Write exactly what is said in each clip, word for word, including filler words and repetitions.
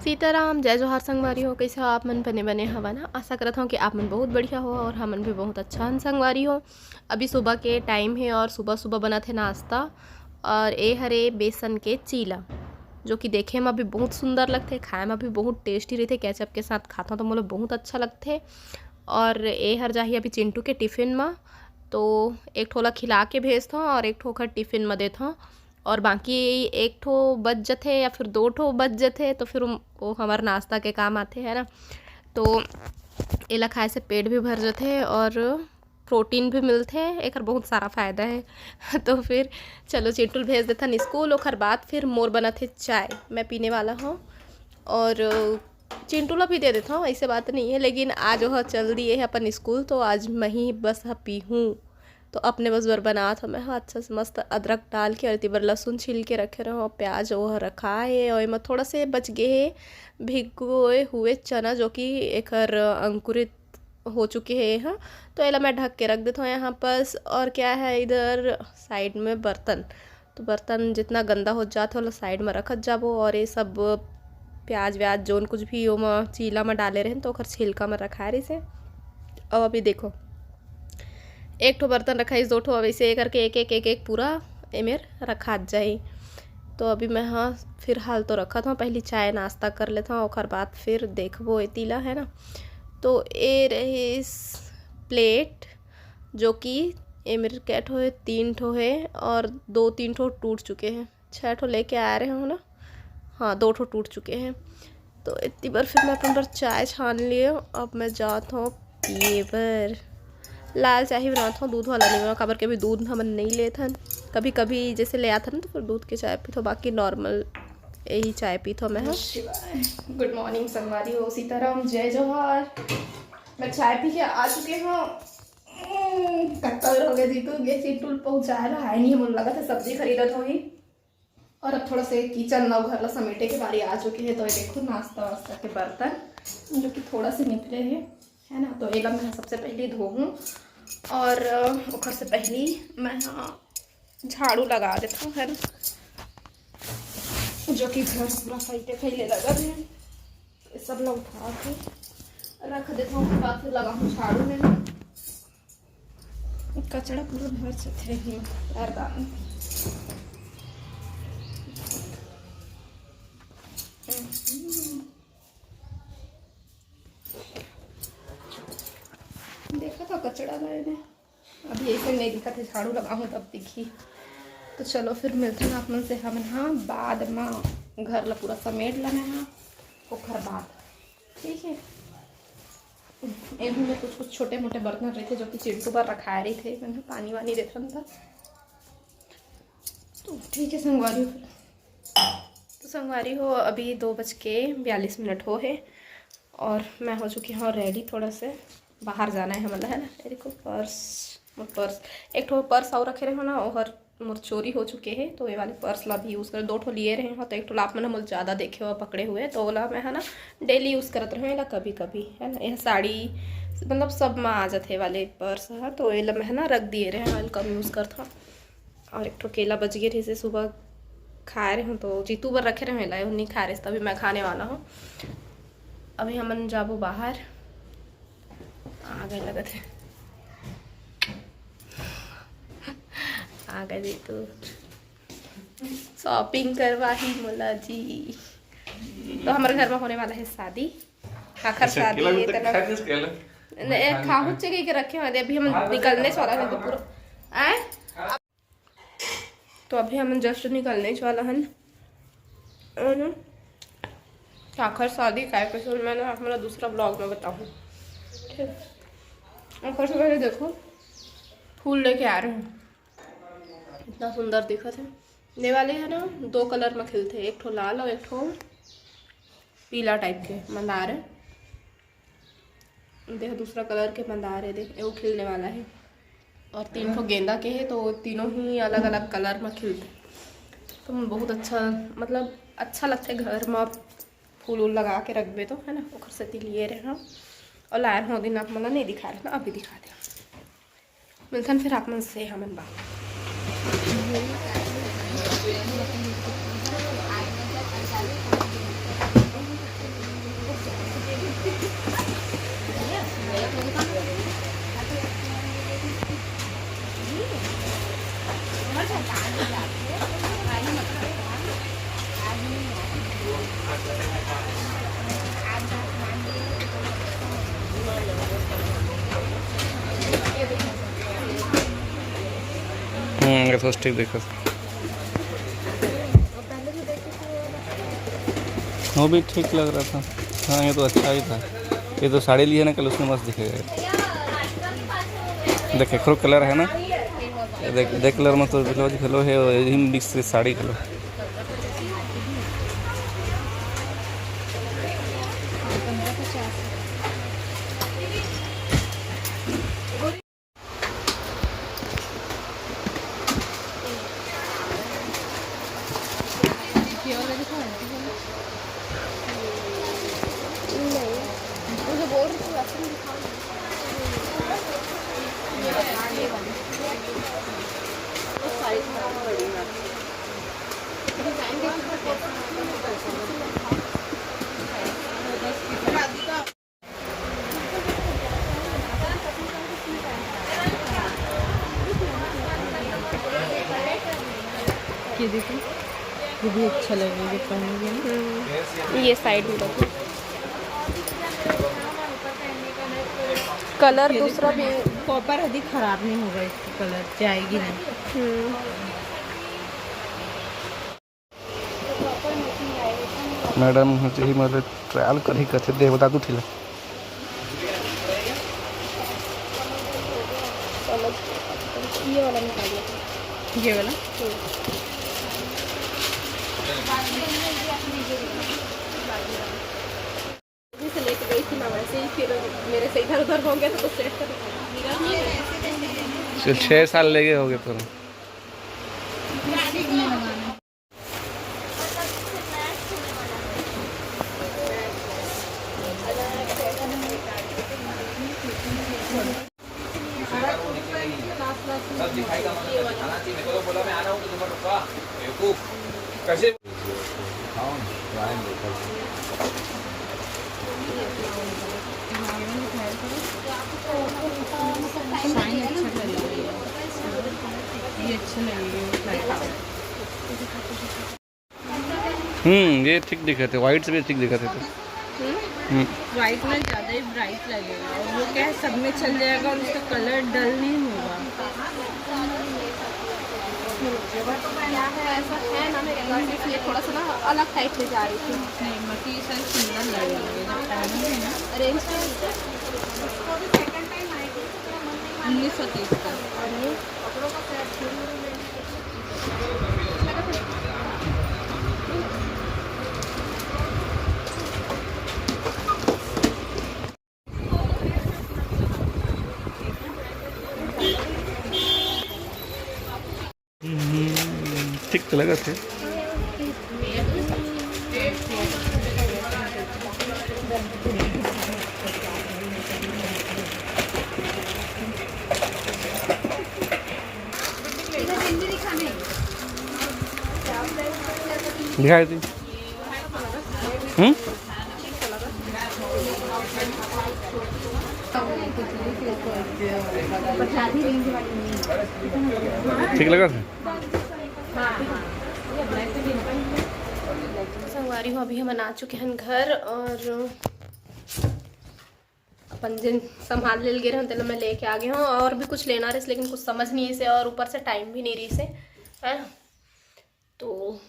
सीताराम, जय जोहार संगवारी हो। कैसे हो आप मन? बने बने हवा ना? आशा करत हूँ कि आप मन बहुत बढ़िया हो और हमन भी बहुत अच्छा हन संगवारी हो। अभी सुबह के टाइम है और सुबह सुबह बनत है नाश्ता। और ए हरे बेसन के चीला, जो कि देखे में भी बहुत सुंदर लगथे, खाए में भी बहुत टेस्टी रहथे। केचप के साथ खाथों तो मोला बहुत अच्छा लगथे। और ए हर जाही अभी चिंटू के टिफिन में, तो एक ठो ला खिला के भेजथों और एक ठो ओकर टिफिन में देथों। और बाकी एक ठो बच जथे या फिर दो ठो बच जथे, तो फिर वो हमार नाश्ता के काम आथे, है ना। तो एला खाए से पेट भी भर जथे और प्रोटीन भी मिलथे, एकर बहुत सारा फायदा है। तो फिर चलो, चिंटू ल भेज देथन स्कूल, ओकर बाद फिर मोर बनत हे चाय, मैं पीने वाला हूँ। और चिंटू ला भी दे देथों, ऐसे बात नहीं है, लेकिन आज वो चल दिए है अपन स्कूल, तो आज मैं ही बस ह पीहूँ। तो अपने बस बर बनात हूँ मैं ह अच्छा से मस्त अदरक डाल के, और एती बर लहसुन छील के रखे रहो, प्याज वो रखा है, और एमा थोड़ा से बच गए है भिगोए हुए चना, जो कि एकर अंकुरित हो चुके हैं यहाँ। तो एला मैं ढक के रख देता हूँ यहाँ पर। और क्या है, इधर साइड में बर्तन, तो बर्तन जितना गंदा हो जात है, ओला साइड में रखत जाबो। और ये सब प्याज व्याज, जोन कुछ भी ओमा चीला में डाले रहेन, तो ओकर छिलका में रखाए रहिसे। अब अभी देखो, एक ठो बर्तन रखाइस, दो ठो, अब ऐसे करके एक एक एक एक पूरा एमेर रखात जाही। तो अभी मैं, हाँ, फिलहाल तो रखत हूँ, पहली चाय नाश्ता कर लेता हूँ, ओकर बाद फिर देखबो एती ला, है ना। तो ए रहिस प्लेट, जो कि ए मेरे कै ठो है, तीन ठो है और दो तीन ठो टूट चुके हैं। छः ठो लेके आ रहे हो ना, हाँ, दो ठो टूट चुके हैं। तो इतनी बार फिर मैं अपन बर चाय छान लिए, अब मैं जात हूँ पिए बर। लाल चाय ही बनात हूँ, दूध वाला नहीं बनाऊँ, काबर के अभी दूध हमन नहीं लेत हन। कभी कभी जैसे ले आत हन तो फिर दूध के चाय पीथो, बाकी नॉर्मल यही चाय पीथो मैं। हाँ, गुड मॉर्निंग संगवारी हो, सीताराम, जय जोहार। मैं चाय पी के आ चुके हूँ। हम्म, कत्ता बेर हो गया जीतू, ये चिंटू ल पहुंचाए ला आए नहीं, मन लगा था सब्जी खरीदत होही। और अब थोड़ा से किचन ला, घर ला समेटे के बारी आ चुके है। तो ये देखो, नाश्ता वास्ता के बर्तन जो कि थोड़ा से निकले हैं, है ना, तो एला मैं सबसे पहले धोहूँ। और अ, ओकर से पहले मैं, हाँ, झाड़ू लगा देता हूँ, है ना, जो कि घर पूरा फैले फैले लगत है। तो ये सब ला उठा के रख देता हूँ, ओकर बाद फिर लगाहूँ झाड़ू में। कचड़ा पूरा भर जथे ही पैरदान में। देखा था कचड़ा गए ने, अभी ऐसे नहीं दिखा थे, झाड़ू लगाहूँ तब दिखी। तो चलो फिर मिलते हैं आप मन से हमन, हाँ, बाद में। घर ला पूरा समेट लेना है ओखर बाद, ठीक है। एहू में कुछ कुछ छोटे मोटे बर्तन रहते जो कि चिंटू बर रखाए रहते, मैं पानी वानी देथन था। तो ठीक है संगवारी हो, तो संगवारी हो, अभी दो बज के बयालीस मिनट हो है और मैं हो चुकी हूँ रेडी। थोड़ा से बाहर जाना है हमला, है ना। ये देखो पर्स, मोर पर्स, एक ठो पर्स और रखे रहे हो ना, ओहर मोर चोरी हो चुके है, तो ये वाले पर्स ला भी यूज़ कर, दो ठो लिए रहे हो, तो एक ठो ला आप मन मोर ज़्यादा देखे हो पकड़े हुए, तो ओला मैं, है ना, डेली यूज़ करत रहे एला कभी कभी, है ना। यह साड़ी मतलब सब में आ जाते वाले पर्स है, तो एला मैं, है ना, रख दिए रहे, एला कम यूज़ करत हूँ। और एक ठो केला बच गए रहिसे, सुबह खाए रहे हूँ, तो जीतू बर रखे रहे एला, नहीं खाए रहे, तभी मैं खाने वाला हूँ। अभी हमन जाबो बाहर, आ गए लगत है, आ गए जीतू। शॉपिंग करवाही मोला जी। तो हमारे घर में होने वाला है शादी। आखिर अच्छा, शादी केला ये भी तो तेरा खा नहीं, केला। नहीं, खाहू चाहिए के रखे हुए, अभी हम निकलने वाला है तो पूरा, आए। तो अभी हम जस्ट निकलने वाला हन। और ना, आखिर शादी काय के सुन, मैं ना अपना दूसरा ब्लॉग में बताऊँ, ठीक है। आखिर से पहले देखो, फूल लेके आ रहे हैं, इतना सुंदर दिखत है। ये वाले है ना, दो कलर में खिलते हैं, एक ठो लाल और एक ठो पीला टाइप के मंदार है। देख, दूसरा कलर के मंदार है, देख, वो खिलने वाला है। और तीन ठो गेंदा के है, तो तीनों ही अलग अलग कलर में खिलते। तो बहुत अच्छा, मतलब अच्छा लगता है घर में फूल उल लगा के रखबे तो, है ना। ओकर सेती लिए रहे हम। और लाए हो दिन आप मन नहीं दिखा रहे ना, अभी दिखा दे। मिलथन फिर आप मन से हमन बात। बस ठीक देखो, वो भी ठीक लग रहा था। हाँ, ये तो अच्छा ही था। ये तो साड़ी ली है ना कल, उसमें मस्त दिखेगा। देख, एकरो कलर है ना, देख, देख कलर में तो ब्लाउज घलो है और यही मिक्स से साड़ी घलो। ये देखो, ये भी अच्छा लगेगा पहनने में। हम्म, ये साइड में रखो। कलर दूसरा भी। कॉपर अभी खराब नहीं होगा, इसकी कलर जाएगी नहीं। हम्म। मैडम ह यही मतलब ट्रायल करही कथे, दे बता दू ठिला। ये वाला निकाल लो। ये वाला? हम्म। जैसे लेके गई थी ना, वैसे ही फिर मेरे से इधर उधर हो गया, तो कुछ सेट कर। चल, छः साल लेके हो गए पूरा। सब दिखाई का मन करता है, खाना चाहिए। मैं तो बोला, मैं आ रहा हूँ, तो तुम रुका। बेवकूफ। कैसे? ये अच्छा लगेगा। हम्म, ये ठीक दिखत हे, व्हाइट से भी ठीक दिखत हे तो। हम्म। हम्म। व्हाइट में ज़्यादा ही ब्राइट लगेगा, और वो क्या है, सब में चल जाएगा और उसका कलर डल नहीं होगा। क्या है, ऐसा है ना, मेरे घर में इसलिए थोड़ा सा ना अलग टाइप में जा रही थी। नहीं, बाकी ये सारे सुंदर लगेंगे जब पहनोगे ना। रेंज क्या है इसका? उन्नीस सौ तीस का। हम्म, ठीक तो लगत हे। दिखाई दी। हम्म? ठीक लगत हे। संगवारी हो, अभी हमन आ चुके हन घर और अपन जेन संभाल लेल गे रहन, तेला मैं लेके आ गे हूँ। और भी कुछ लेना रहिस, लेकिन कुछ समझ नहीं आइस हे और ऊपर से टाइम भी नहीं रहिस हे, है ना? तो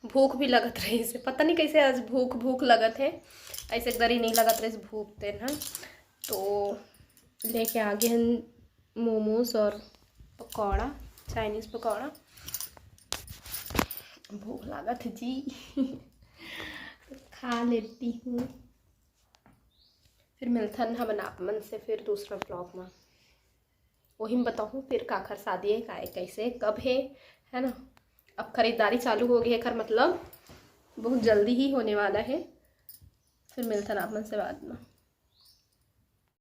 भूख भी लगत रहिस हे, पता नहीं कैसे आज भूख भूख लगत हे, ऐसे दरी नहीं लगत रहिस भूख तेन ह। तो लेके आ गे हन मोमोज और पकौड़ा, चाइनीज पकौड़ा। भूख लागत हे जी। खा लेती हूँ, फिर मिलथन हमन आप मन से फिर दूसरा ब्लॉग में। वही में बताहूँ फिर काखर शादी हे, काय कैसे, कब हे, है ना। अब खरीदारी चालू हो गई है, एकर मतलब बहुत जल्दी ही होने वाला है। फिर मिलथन आप मन से बाद में।